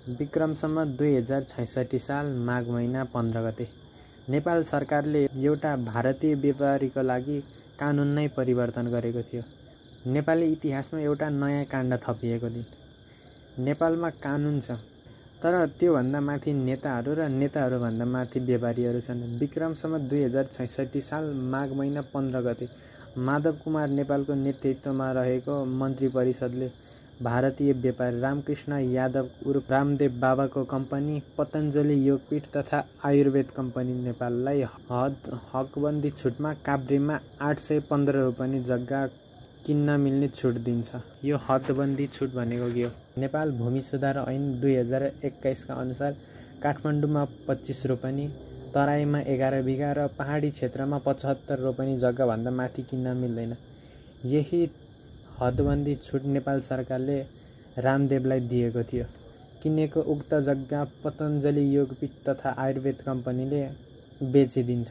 विक्रम सम्वत 2066 साल माघ महिना 15 गते नेपाल सरकारले एउटा भारतीय व्यापारीको लागि कानुन नै परिवर्तन गरेको थियो। नेपाली इतिहासमा एउटा नयाँ काण्ड थपिएको दिन। नेपालमा कानुन छ, तर त्योभन्दा माथि नेताहरू र नेताहरूभन्दा माथि व्यापारीहरू छन्। विक्रम सम्वत 2066 साल माघ महिना 15 गते माधव कुमार नेपालको नेतृत्वमा रहेको मन्त्री परिषदले भारतीय व्यापारी रामकृष्ण यादव उर्फ रामदेव बाबाको कम्पनी पतञ्जलि योगपीठ तथा आयुर्वेद कम्पनी नेपाललाई हकबन्दी छुटमा काभ्रेमा 815 रोपनी जग्गा किन्न मिल्ने छुट दिन्छ। यो हदबन्दी छुट भनेको के हो? नेपाल भूमि सुधार ऐन 2021 का अनुसार काठमाडौँमा 25 रोपनी, तराईमा 11 बिघा र पहाडी क्षेत्रमा 75 रोपनी जग्गाभन्दा माथि किन्न मिल्दैन। यही हदबन्दी छुट नेपाल सरकारले रामदेवलाई दिएको थियो। किनेको उक्त जग्गा पतञ्जलि योगपीठ तथा आयुर्वेद कम्पनीले बेचिदिन्छ।